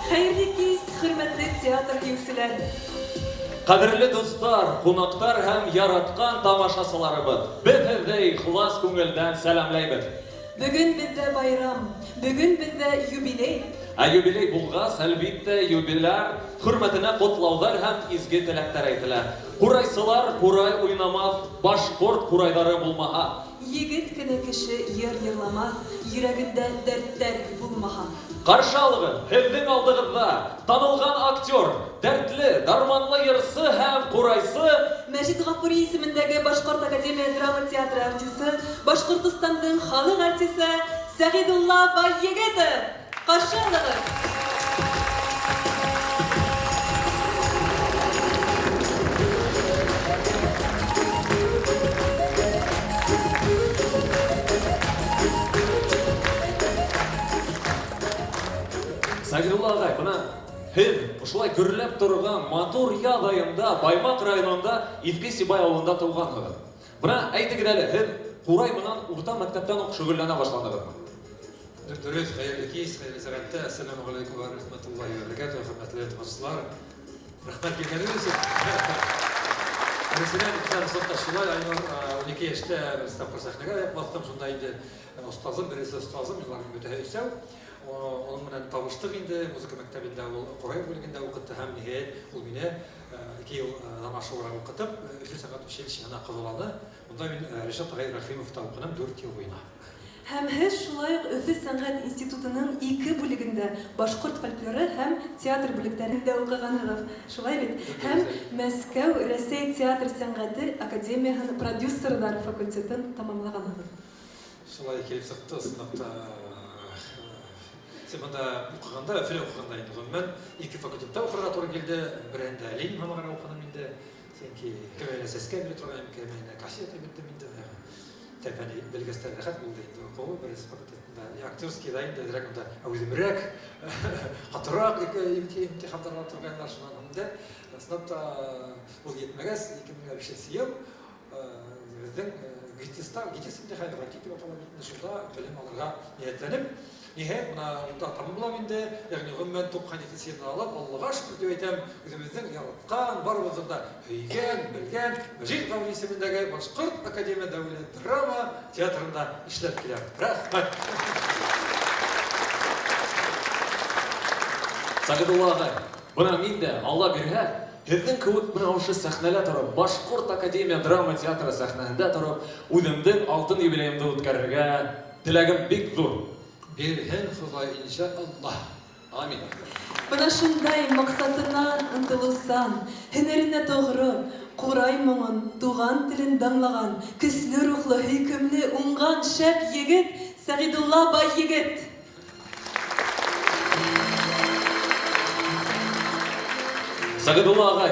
Хәерле кис, хөрмәтле театр һөючеләр! Кадерле дуслар, кунаклар һәм яраткан тамашачыларыбыз! Без һеҙҙе ихлас күңелдән сәламләйбеҙ! Бөгөн беҙҙә байрам, бөгөн беҙҙә юбилей. Ә юбилей булғас, әлбиттә, юбиляр хөрмәтенә ҡотлауҙар һәм изге теләктәр әйтелә. Ҡурайсылар ҡурай уйнамаҫ, башҡорт ҡурайҙары булмаһа. Егет кенә кеше йыр йырламаҫ, йөрәгендә дәрттәр булмаһа. Ҡаршы алығыҙ, һеҙҙең алдығыҙҙа танылған актер, дәртле, дарманлы йырсы һәм ҡурайсы Мәжит Ғафури исемендәге Башҡорт академия драма театры артисы, Башҡортостандың халыҡ артисы Сәғидулла Байегетов! Ҡаршы алығыҙ! Сәғидулла ағай, бына һеҙ ошолай гөрләп торған матур яҙ айында Баймаҡ районында Иҫке Сибай ауылында тыуғанһығыҙ. Бына әйтегеҙ әле, һеҙ ҡурай менән урта мәктәптән үк шөғөлләнә башланығыҙмы? Дөрөҫ, хәйерле кис, хәйерле сәғәттә. Әссәләмү ғәләйкүм вә рәхмәтуллаһи вә бәрәкәтүһ, хөрмәтле тамашасылар. Рәхмәт килгәнегеҙ өсөн. Беренсенән, икенсенән, чынлап та шулай, Айнур, 12 йәштә беренсе тапҡыр сәхнәгә аяҡ баҫтым. Шунда инде остазым, беренсе остазым, уларның бөтәһе өсәү. Уның менән табыштыҡ инде, музыка мәктәбендә ул ҡурай бүлегендә уҡытты һәм, ниһайәт, ул мине 2 елдан ашыуыраҡ уҡытып, Өфө сәнғәт училищеһына ҡабулланы. Унда мин Ришат ағай Рәхимовта уҡыным 4 ел буена. Һәм һеҙ шулай уҡ Өфө сәнғәт институтының ике бүлегендә, башҡорт фольклоры һәм театр бүлектәрендә уҡығанһығыҙ, шулай бит? Һәм Мәскәү Рәсәй театр сәнғәте академияһын продюсерҙар факультетын тамамлағанһығыҙ. Шулай килеп сыҡты, ысынлап та. Син бында уҡығанда, Өфөлә уҡығанда инде, ғөмүмән, ике факультетта уҡырға тура килде. Береһендә Ленин һамағына уҡыным инде. Сөнки кем әйнә сәскә бирә торған, кем әйнә кассета биттем инде. Тәпәне белгестәр рәхәт булды инде уҡыуы беренсе факультетында. Актерский да инде әҙерәк унда әүҙемерәк, ҡатыраҡ имтихандар ала торғайнылар шунан һуң инде. Ысынлап та ул етмәгәс, 2005 йыл беҙҙең ГИТИСта, ГИТИС имтихан ГИТИС тип атала бит инде, шунда белем алырға ниәтләнеп, ниһайәт, бына унда тамамлап инде, ягъни гомумән 97 йылдан алып, Аллаға шөкөр дип әйтәм, үзебезнең яраткан, барыбызның да һөйгән, белгән Мәҗит Гафури исемендәге Башкорт академия дәүләт драма театрында эшләп киләм. Рәхмәт! Сәгыйдулла ағай, бына мин дә, Алла бирһә, һеҙҙең кеүек бына ошо сәхнәлә тороп, Башҡорт академия драма театры сәхнәһендә тороп, үҙемдең алтын юбилейымды үткәрергә теләгем бик ҙур. Бирһен Хоҙай, иншаллаһ. Амин. Бына шундай маҡсатына ынтылыусан, һөнәренә тоғро, ҡурай моңон, туған телен данлаған, көслө рухлы, һөйкөмлө, уңған, шәп егет Сәғидулла Байегет! Сәғидулла ағай,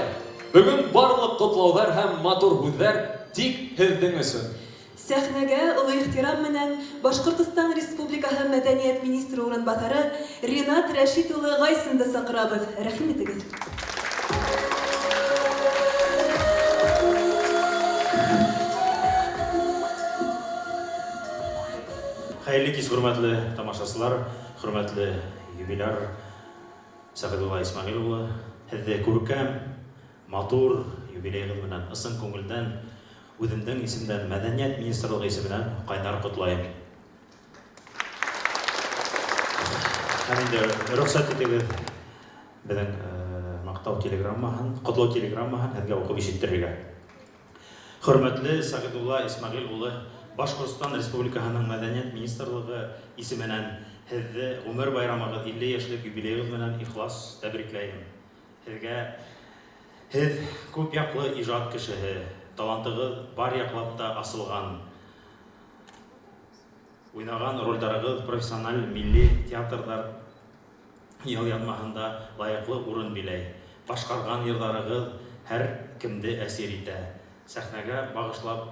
бөгөн барлыҡ ҡотлауҙар һәм матур һүҙҙәр тик һеҙҙең өсөн. Сәхнәгә оло ихтирам менән Башҡортостан Республикаһы мәҙәниәт министры урынбаҫары Ринат Рәшит улы Гайсинды саҡырабыҙ. Рәхим итегеҙ. Хәйерле кис, хөрмәтле тамашасылар, хөрмәтле юбиляр Сәғидулла Исмәғил улы. Һеҙҙе күркәм, матур юбилейығыҙ менән ысын күңелдән, үҙемдең исемдән, Мәҙәниәт министрлығы исеменән ҡайнар ҡотлайым. Һәм инде рөхсәт итегеҙ, беҙҙең маҡтау телеграммаһын, ҡотлау телеграммаһын һеҙгә уҡып ишеттерергә. Хөрмәтле Сәғидулла Исмәғил улы, Башҡортостан Республикаһының Мәҙәниәт министрлығы исеменән һеҙҙе ғүмер байрамығыҙ 50 йәшлек юбилейығыҙ менән ихлас тәбрикләйем. Һеҙгә һеҙ күп яҡлы ижад кешеһе, талантығыҙ бар яҡлап та асылған. Уйнаған ролдарығыҙ профессиональ милли театрҙар елъяҙмаһында лайыҡлы урын биләй. Башҡарған йырҙарығыҙ һәр кемде әсир итә. Сәхнәгә бағышлап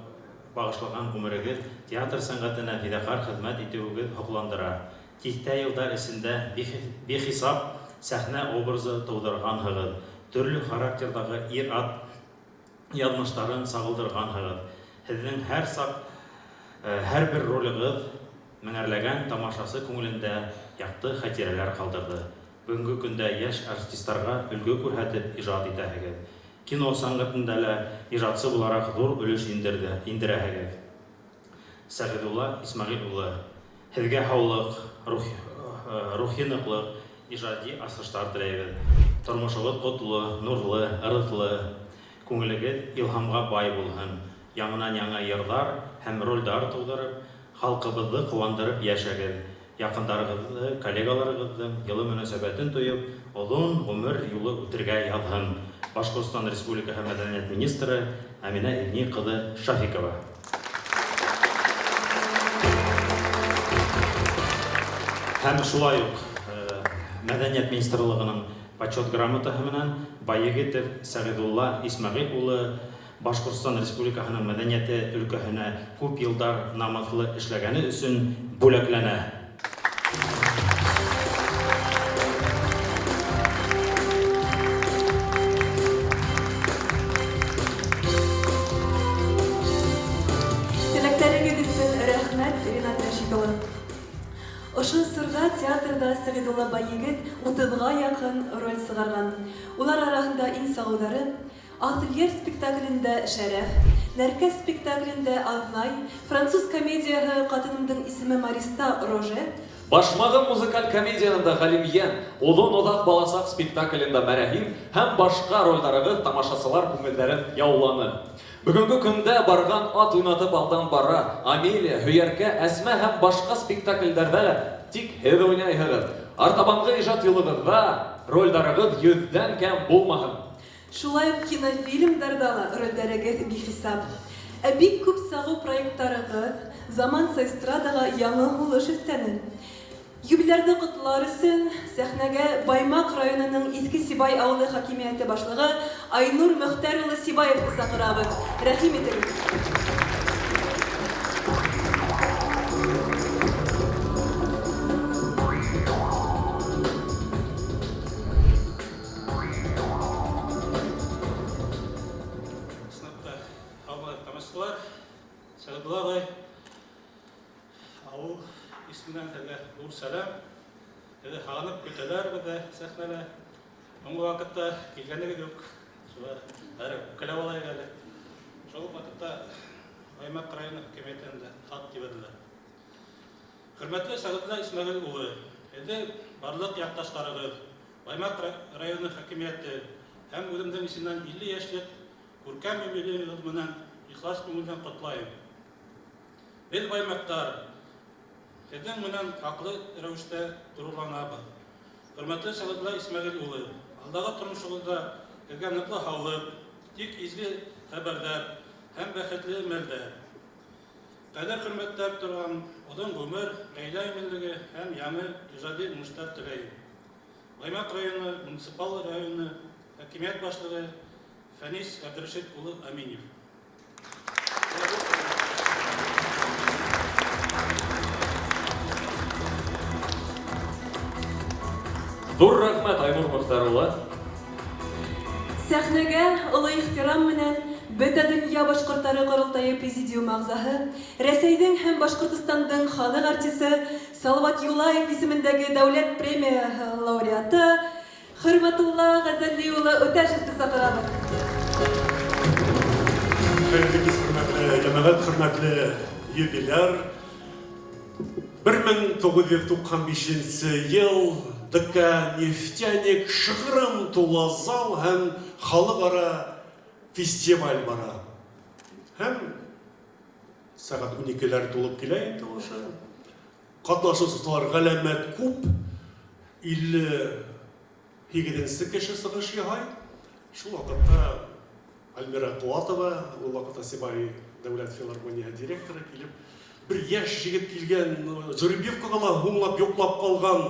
бағышлаған ғүмерегеҙ театр сәнғәтенә фиҙаҡар хеҙмәт итеүегеҙ һоҡландыра. Тиҫтә йылдар эсендә бихисап сәхнә образы тыуҙырғанһығыҙ. Төрлө характерҙағы ир-ат яҙмыштарын сағылдырғанһығыҙ. Һеҙҙең һәр саҡ һәр бер ролығыҙ меңәрләгән тамашасы күңелендә яҡты хәтирәләр ҡалдырҙы. Бөгөнгө көндә йәш артистарға өлгө күрһәтеп ижад итәһегеҙ. Кино сәнғәтендә лә ижадсы булараҡ ҙур өлөш индерҙе, индерәһегеҙ. Сәғиҙулла Исмәғил улы, һеҙгә һаулыҡ, рух, рухи ныҡлыҡ, ижади асыштар теләйбеҙ. Тормошоғоҙ ҡотло, нурлы, ырыҫлы, күңелегеҙ илһамға бай булһын. Яңынан-яңы йырҙар һәм ролдәр тыуҙырып, халҡыбыҙҙы ҡыуандырып йәшәгеҙ. Яҡындарығыҙҙы, коллегаларығыҙҙың йылы мөнәсәбәтен тойоп, оҙон ғүмер юлы үтергә яҙһын. Башҡортостан Республикаһы мәҙәниәт министры Әминә Ивни ҡыҙы Шафикова. Һәм шулай уҡ Мәҙәниәт министрлығының Почет грамотаһы менән Байегетов Сәғиҙулла Исмәғил улы Башҡортостан Республикаһының мәҙәниәте өлкәһенә күп йылдар намыҫлы эшләгәне өсөн бүләкләнә. Теләктәрегеҙ өсөн рәхмәт, Ринат Рәшит улы. Ошо осорҙа театрҙа Сәғиҙулла Байегет утыҙға яҡын роль сығарған. Улар араһында иң сағыуҙары, Аҫылъер спектаклендә Шәрәф, Нәркәс спектаклендә Аҙнай, француз комедияһы Ҡатынымдың исеме Мариста Роже, Башмағым музыкаль комедияһында Ғәлимйән, Оҙон-оҙаҡ баласаҡ спектаклендә Мәрәһим һәм башҡа ролдарығыҙ тамашасылар күңелдәрен яуланы. Бөгөнгө көндә барған ат уйнатып алдан бара, Амелия, Һөйәркә, Әсмә һәм башҡа спектаклдәрҙә лә тик һеҙ уйнайһығыҙ. Артабанғы ижад юлығыҙҙа ролдарығыҙ йөҙҙән кәм булмаһын. Шулай уҡ кинофильмдарҙа ла ролдәрегеҙ бихисап. Ә бик күп сағыу проекттарығыҙ заманса эстрадаға яңы һулыш өҫтәне. Юбилярҙы ҡотлар өсөн сәхнәгә Баймаҡ районының Иҫке Сибай ауылы хакимиәте башлығы Айнур Мөхтәр улы Сибаевты саҡырабыҙ. Рәхим итегеҙ. Ысынлап та, һаумыһығыҙ, тамашасылар. Сәғидулла ағай, ауыл исеменән һеҙгә ҙур сәләм. Һеҙҙе һағынып көтәләр беҙҙә сәхнәлә. Һуңғы ваҡытта килгәнегеҙ юҡ. Шуға хәҙер үпкәләп алайыҡ әле. Шул уҡ ваҡытта Баймаҡ районы хакимиәтенән дә хат ебәрҙеләр. Хөрмәтле Сәғидулла Исмәғил улы, һеҙҙе барлыҡ яҡташтарығыҙ, Баймаҡ районы хакимиәте һәм үҙемдең исемдән 50 йәшлек күркәм юбилейығыҙ менән ихлас күңелдән ҡотлайым. Беҙ баймаҡтар һеҙҙең менән хаҡлы рәүештә ғорурланабыҙ. Хөрмәтле Сәғидулла Исмәғил улы, алдағы тормошоғоҙҙа һеҙгә ныҡлы һаулыҡ, тик изге хәбәрҙәр һәм бәхетле мәлдәр, ҡәҙер-хөрмәттәр торған оҙон ғүмер, ғаилә именлеге һәм яңы ижади уңыштар теләйем. Баймаҡ районы, муниципаль районы хакимиәт башлығы Фәнис Әбдрәшит улы Аминев. Ҙур рәхмәт, Айнур Мөхтәр улы. Сәхнәгә оло ихтирам менән Бөтә дөнья башҡорттары ҡоролтайы президиумы ағзаһы, Рәсәйҙең һәм Башҡортостандың халыҡ артисы, Салават Юлаев исемендәге дәүләт премияһы лауреаты Хөрмәтулла Ғәзәли улы Үтәшевте саҡырабыҙ. Хәйерле кис, хөрмәтле йәмәғәт, хөрмәтле юбиляр. 1995 йыл ДК Нефтяник шығырым тулы зал һәм халыҡ-ара фестиваль бара. Һәм сәғәт 12-ләр тулып килә инде уже. Ҡатнашыусылар ғәләмәт күп. 58-нсе кеше сығыш яһай. Шул ваҡытта Альмира Ҡыуатова, ул ваҡытта Сибай дәүләт филармонияһы директоры килеп, бер йәш егет килгән, жеребьевкаға ла һуңлап йоҡлап ҡалған.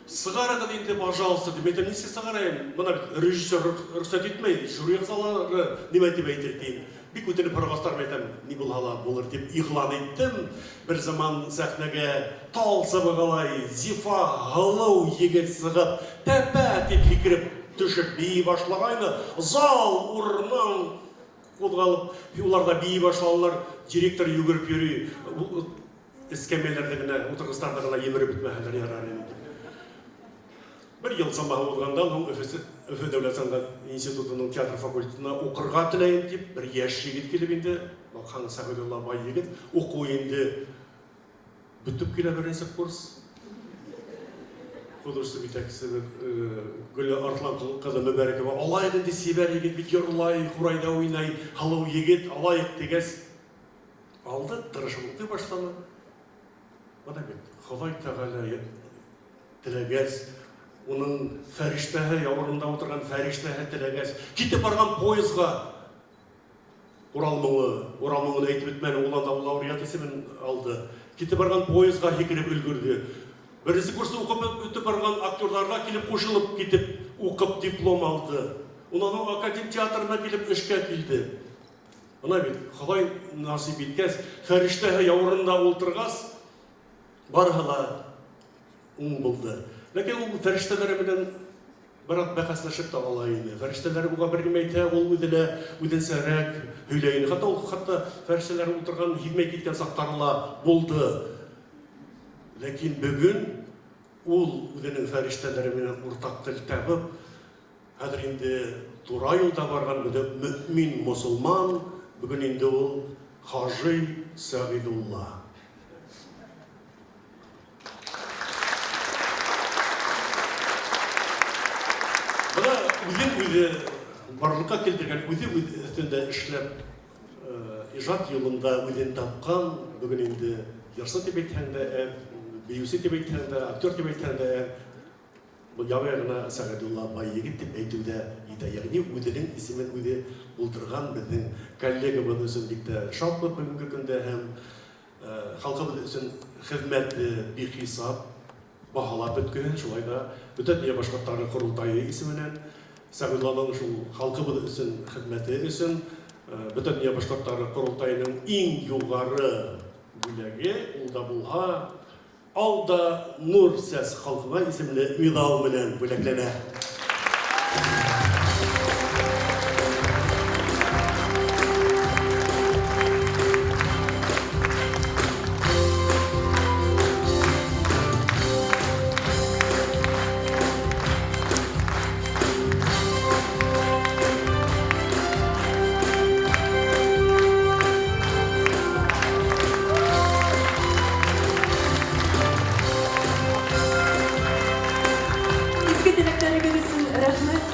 Сығарығыҙ инде, пожалуйста, тип әйтәм, нисек сығарайым? Бына бит режиссер рөхсәт итмәй, жюри әгъзалары нимә тип әйтер тием. Бик үтенеп һорағастар, мин әйтәм, ни булһа ла булыр тип иғлан иттем. Бер заман сәхнәгә тал сыбығылай зифа һылыу егет сығып, тәпә тип һикереп төшөп бейей башлағайны, зал урынынан ҡуҙғалып, улар ҙа бейей башланылар, директор йүгереп йөрөй, эскәмйәләрҙе генә, ултырғыстарҙы ғына емереп бөтмәһәләр ярар ине тип. Бер ел самаһы узганнан һуң Өфе, Өфе дәүләт сәнгать институтының театр факультетына укырга теләем дип, бер яшь егет килеп инде, баксаң, Сәгыйдулла бай егет, уку инде бетеп килә беренче курс. Художество җитәкчесе Гөлә Арслан кызы Мөбәрәкова, алайык инде, чибәр егет бит, йырлай, курайда уйнай, һылу егет, алайык дигәч, алды, тырышып укый башлады. Менә бит, Ходай Тәгалә теләгәч, уның фәрештәһе, яурынында утырган фәрештәһе теләгәч, китеп барган поездга Урал моңы, Урал моңын әйтеп бетмәде, ул анда лауреат исемен алды. Китеп барган поездга һикереп өлгерде. Беренче курсны укып үтеп барган актерларга килеп кушылып китеп, укып диплом алды. Уннан соң академ театрына килеп эшкә килде. Менә бит, Ходай насыйп иткәч, фәрештәһе яурынында ултыргач, барыһы да уң булды. Ләкин ул фәрештәләре белән бераз бәхәсләшеп тә ала иде. Фәрештәләре уга бер нимә әйтә, ул үзе дә үзенчәрәк һөйләй иде. Хәтта ул хәтта фәрештәләре утырган һизмәй киткән чаклары ла булды. Ләкин бүген ул үзенең фәрештәләре белән уртак тел табып, Хәзер инде тура юлда барган мөэмин мосылман, бүген инде ул Хажый Сәгыйдулла. Менә үзен үзе барлыкка килтергән, үзе үз өстендә эшләп, иҗат юлында үзен тапкан, бүген инде җырчы дип әйтсәң дә, биюче дип әйтсәң дә, актер дип әйтсәң дә, Бу яңа гына Сәгыйдулла бай егет дип әйтү дә җитә. Ягъни үзенең исемен үзе булдырган безнең коллегабыз өчен бик тә шатбыз бүгенге көндә һәм халкыбыз өчен хезмәте бихисап, баһалап беткесез. Шулай да Бөтендөнья башкортлары корылтае исеменнән Сәгыйдулланың шул халкыбыз өчен хезмәте өчен Бөтендөнья башкортлары корылтаеның иң югары бүләге, ул да булһа, Ал да нур сәс халкыңа исемле медал белән бүләкләнә. Изге теләкләрегез өчен рәхмәт.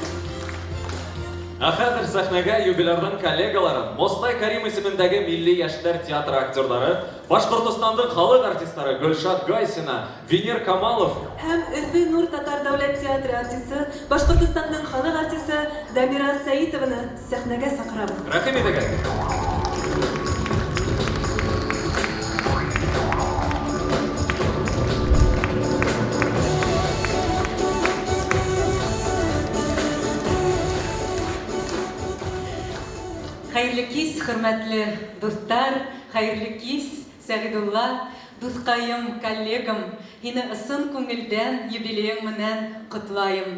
Ә хәзер сәхнәгә юбилярның коллегалары, Мостай Карим исемендәге Милли яшьләр театры актерлары, Башкортостанның халык артистлары Гөлшат Гайсина, Венер Камалов, Һәм Өфе Нур татар дәүләт театры артисы, Башкортостанның халык артисы Дамира Сәитованы Сәхнәгә чакырабыз. Рәхим итегез! Хәерле кич, хөрмәтле дуслар, хәерле кич, Сәгыйдулла, дускаем, коллегам, һине ысын күңелдән юбилеең менән котлаем.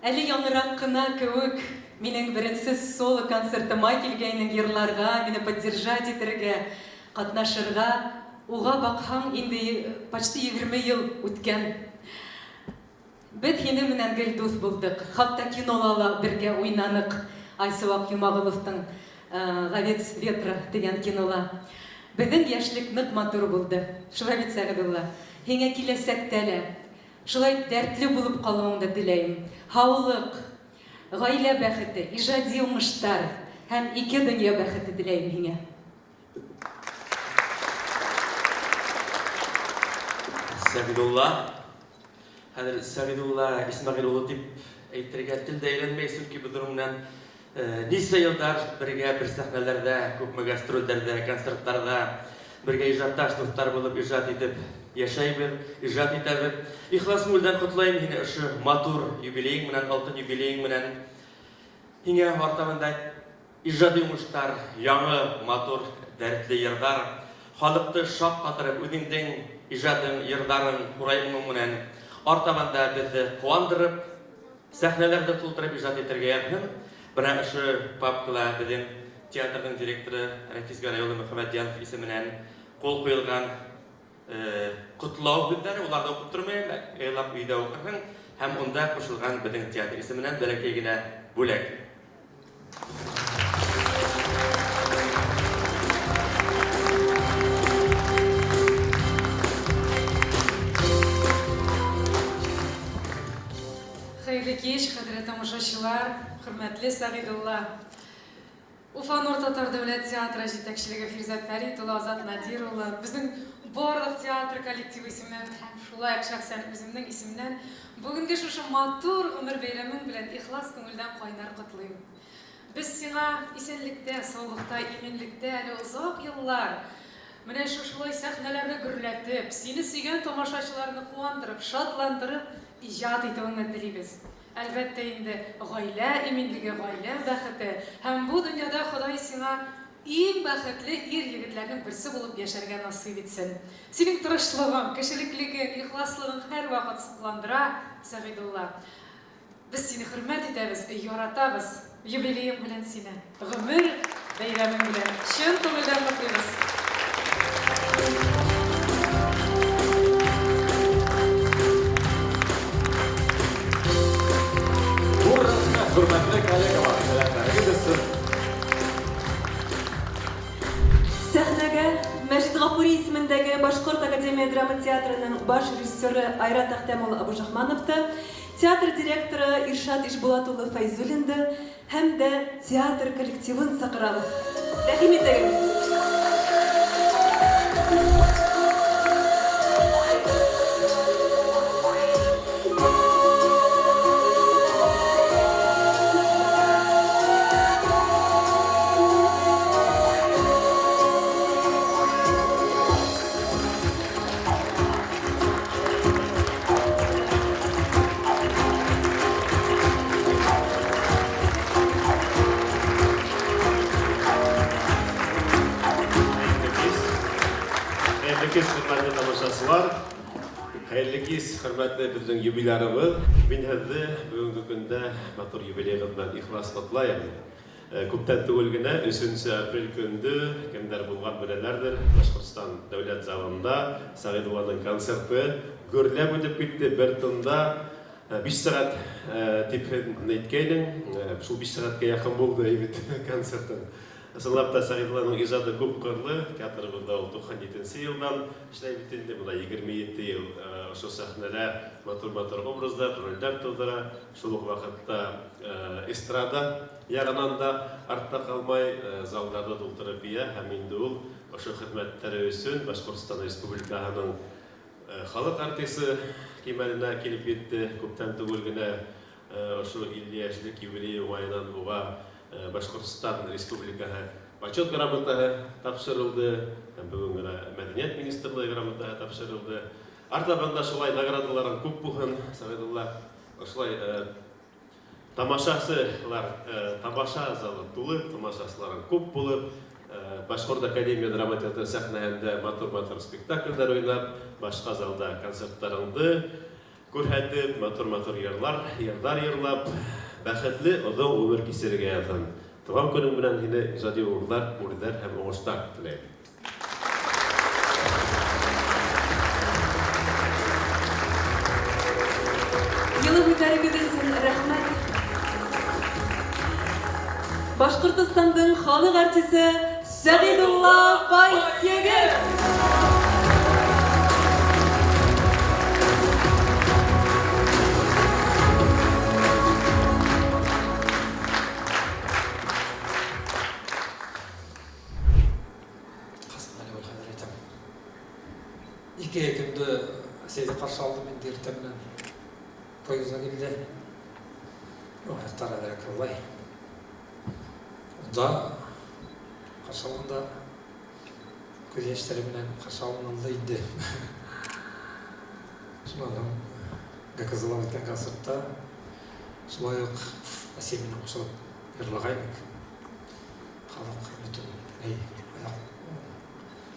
Әле яңырак кына кеүек минең беренче соло концертыма килгәйнең йырларга, мине поддержать итергә, катнашырга. Уга бакһаң, инде почти 20 ел үткән. Без һинең менән гел дус булдык. Хатта кинола ла бергә уйнанык, Айсывак Юмагыловтың Ловец ветра дигән кинола. Безнең яшьлек нык матур булды. Шулай бит, Сәгыйдулла? Һиңә киләчәктә лә Шулай дәртле булып калуыңны теләйм. Һаулык, гаилә бәхете, иҗади уңыштар һәм ике дөнья бәхете теләйм һиңә. Сәгыйдулла, хәзер Сәгыйдулла Исмәгыйль улы дип әйтергә тел дә әйләнмәй, чөнки без аның белән Ничә еллар бергә бер сәхнәләрдә, күпме гастрольләрдә, концертларда бергә иҗатташ дуслар булып иҗат итеп яшәйбез, иҗат итәбез. Ихлас күңелдән котлыйм һине ошо матур юбилеең белән, алтын юбилеең белән. Һиңә артабан да иҗади уңышлар, яңы матур дәртле йырдар, халыкты шаккатырып үзеңнең иҗатың, йырдарың, курай моңың белән артабан да безне куандырып, Сәхнәләрне тултырып иҗат итәргә язсын. Менә ошо папкала безнең театрның директоры Рәфис Гәрәй улы Мөхәммәтҗанов исеменнән кул куелган котлау сүзләре. Уларны укып тормыйм, айлап өйдә укырсың. Һәм унда ҡушылған беҙҙең театр исеменән бәләкәй генә бүләк. Хәерле кич, кадерле тамашачылар, хөрмәтле Сәгыйдулла. Уфа Нур татар дәүләт театры җитәкчелеге Фирзәт Фәрит улы, Азат Надир улы, безнең барлык театр коллективы исеменнән һәм шулай ук шәхсән үземнең исемнән бүгенге шушы матур гомер бәйрәмең белән ихлас күңелдән кайнар котлыйм. Без сиңа исәнлектә, саулыкта, иминлектә әле озак еллар менә шушылай сәхнәләрне гөрләтеп, сине сөйгән тамашачыларны куандырып, шатландырып иҗат итүеңне телибез. Әлбәттә инде, гаилә иминлеге, гаилә бәхете һәм бу дөньяда Ходай сиңа иң бәхетле ир-егетләрнең берсе булып яшәргә насыйп итсен. Синең тырышлыгың, кешелеклегең, ихласлыгың һәрвакыт сокландыра, Сәгыйдулла. Без сине хөрмәт итәбез, яратабыз. Юбилеең белән сине, гомер бәйрәмең белән чын күңелдән котлыйбыз! Зур рәхмәт, хөрмәтле коллегалар, сәламнәрегез өчен. Сәхнәгә Мәҗит Гафури исемендәге Башкорт академия драма театрының баш режиссеры Айрат Әхтәм улы Абужахманов та, театр директоры Иршат Ишбулат улы Фәйзуллин да һәм дә театр коллективын чакырабыз. Рәхим итегез! Хәерле кич. Хәерле кич, хөрмәтле тамашачылар. Хәерле кич, хөрмәтле безнең юбилярыбыз. Мин һеҙҙе бөгөнгө көндә матур юбилейығыҙ менән ихлас ҡотлайым. Күптән түгел генә, өсөнсө апрель көндө, кемдәр булган беләләрдер, Башкортстан дәүләт залында Сәгыйдулланың концерты гөрләп үтеп китте, бер тында биш сәгать дип әйткәйнең, шул биш сәгатькә якын булды бит концертың. Ысынлап та, Сәгыйдулланың иҗаты күп кырлы, театрыбызда ул 97 нче елдан эшләй бит инде, менә 27 ел ошо сәхнәдә матур-матур образлар, рольләр тудыра, шул ук вакытта эстрада ягынан да артта калмай, залларны тултырып бия һәм инде ул ошо хезмәтләре өчен Башкортстан Республикаһының халык артисы кимәленә килеп йитте. Күптән түгел генә ошо 50 яшьлек юбилее уңаеннан уга Башкортстан Республикаһы Почет грамотаһы тапшырылды һәм бүген генә Мәдәният министрлыгы грамотаһы тапшырылды. Артабан да шулай наградаларың күп булсын, Сәгыйдулла. Ошолай Тамашачылар, тамаша залы тулы, тамашачыларың күп булып, Башкорт академия драма театры сәхнәһендә матур-матур спектакльләр уйнап, башка залда концертларыңды күрһәтеп, матур-матур йырлар, йырлар йырлап, бәхетле озын гомер кичерергә язсын. Туган көнең белән һине иҗади урлар, үрләр һәм уңышлар теләйм. Елы һүҙҙәрегеҙ өсөн рәхмәт. Башҡортостандың халыҡ артисы Сәғидулла Байегет! Кызым әле ул хәзер әйтәм. Ике көндә Сәйдә каршы алдым инде иртә белән. Поездга килде. Аяктар әзрәк еллай. Унда каршы алганда күз яшьләре белән каршы алынылды инде. Шуннан соң ГКЗлар үткән концертта шулай ук Асия белән кушылып йырлагайнык. Халык бөтенләй аяк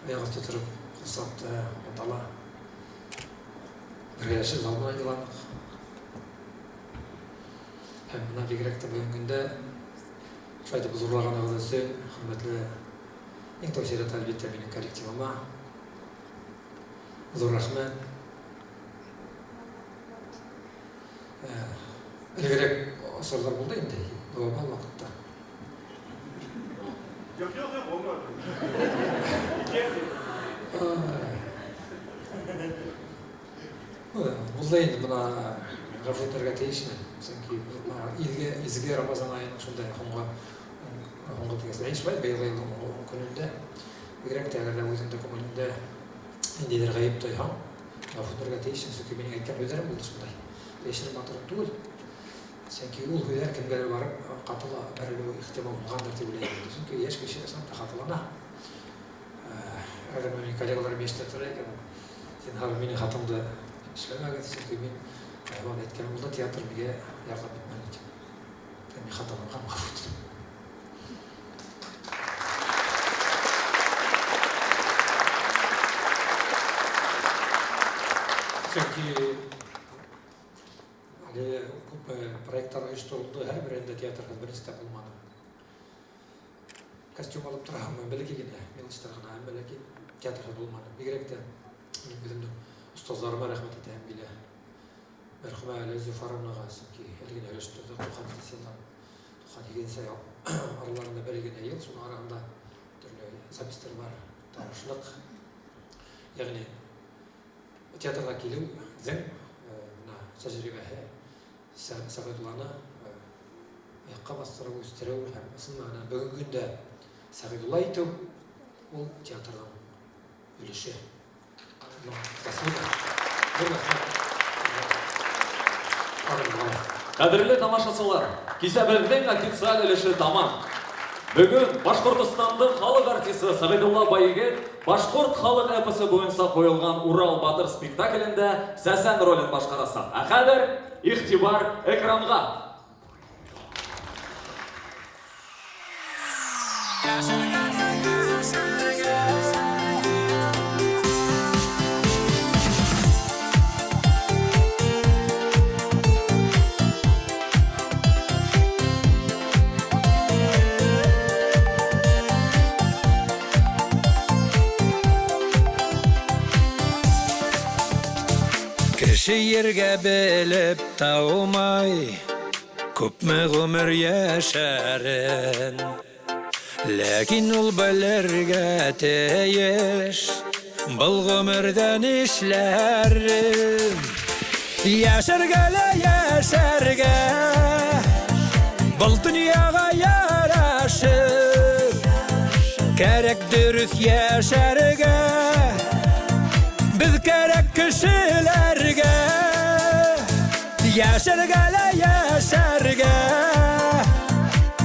аяк өсте торып кул сапты, анда бергәләшеп зал белән еладык. Һәм менә бигрәк тә бүгенге көндә шулай итеп зурлаганыгыз өчен, хөрмәтле иң тәү чиратта, әлбәттә, минем коллективыма зур рәхмәт. Элегерәк осорлар булды инде, глобал вакытта. Юк, юк, юк, булмады. Булды инде, бына гафу итәргә тиешмен. Чөнки изге, изге Рамазан аеның шундай һуңгы һуңгы тигәсендә, әйе шулай, быелгы елның һуңгы ун көнендә, бигрәк тә әгәр дә үзеңдә күңелеңдә ниндидер гаеп тойһаң, гафу итәргә тиешсең, чөнки минем әйткән һүзләрем булды шундай. Яшереп матурым түгел. Чөнки ул һүзләр кемгәдер барып катыла бәрелүе ихтимал булгандыр дип уйлыйм инде. Чөнки яшь кеше ысынлап та хаталана. Әгәр минем коллегаларым яшьтә тора икән, зинһар минем хатымды эшләмәгез, чөнки мин һаман әйткән булды, театр мигә ярдәм итмәде дип. Мин хаталанган, гафу итегез. Чөнки әле күпме проектлар оештырылды, һәрберендә театрга беренче дә булмады. Костюм алып торам, бәләкәй генә, мелочьтар гына, әмма ләкин театрга булмады. Бигрәк тә мин үземнең остазларыма рәхмәт әйтәм килә. Мәрхүмә Әлә Зөфаровнага, чөнки әле генә өлеш тордык, 97 елдан 98 ел араларында бер генә ел, шуның арагында төрле записьләр бар, танышлык. Ягъни театрга килүнең менә тәҗрибәһе Сәгыйдулланы аякка бастыру, үстерү һәм ысын мәгънә бүгенге көндә Сәгыйдулла итү ул театрның өлеше. Заслуга. Зур рәхмәт. Кадерле тамашачылар, кичәбезнең официаль өлеше тамам. Бүген Башкортостанның халык артисты Сәгыйдулла Байегет башкорт халык эпосы буенча куелган Урал батыр спектаклендә Сәсән ролен башкарачак. Ә хәзер игътибар экранга! Кеше ергә белеп таумай, Күпме гомер яшәрен. Ләкин ул белергә тиеш, Был гомердә нишләрен. Яшәргә лә яшәргә, Был дөньяга ярашып, Кәрәк дөрес яшәргә, Без кәрәк кешеләргә. Яшәргә лә яшәргә,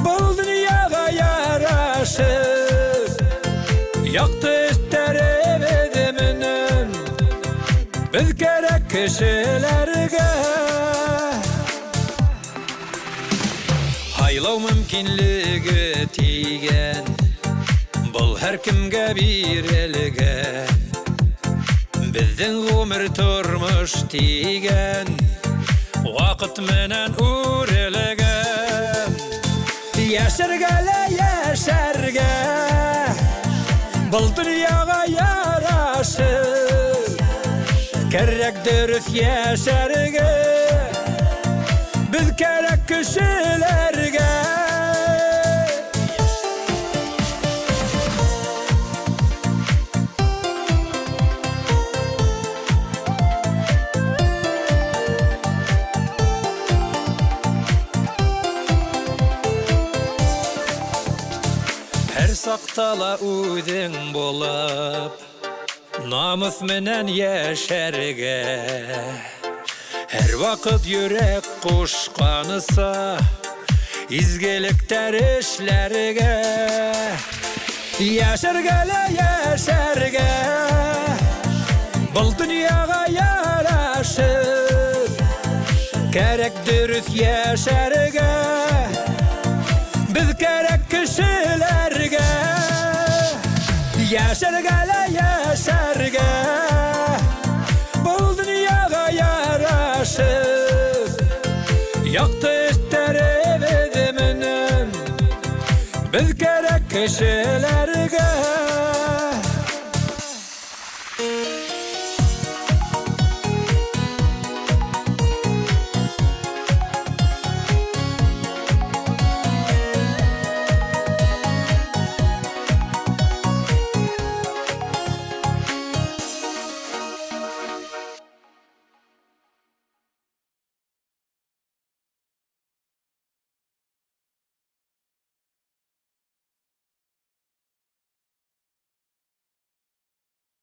Был дөньяга ярашып, Якты эшләребез менән Без кәрәк кешеләргә. Һайлау мөмкинлеге тигән, Был һәркемгә бирелгән. Безнең гомер тормыш дигән Вакыт менән үрелгән. Яшәргә лә яшәргә, Был дөньяга ярашып, Кәрәк дөрес яшәргә, Без кәрәк кешеләргә. Һәр сакта ла үзең булып, Намус менән яшәргә. Һәрвакыт йөрәк кушканса, Изгелектәр эшләргә. Яшәргә лә яшәргә, Был дөньяга ярашып, Кәрәк дөрес яшәргә, Без кәрәк кешеләргә. Яшәргә лә яшәргә, Был дөньяга ярашып, Якты эшләребез менән Без кәрәк кешеләргә.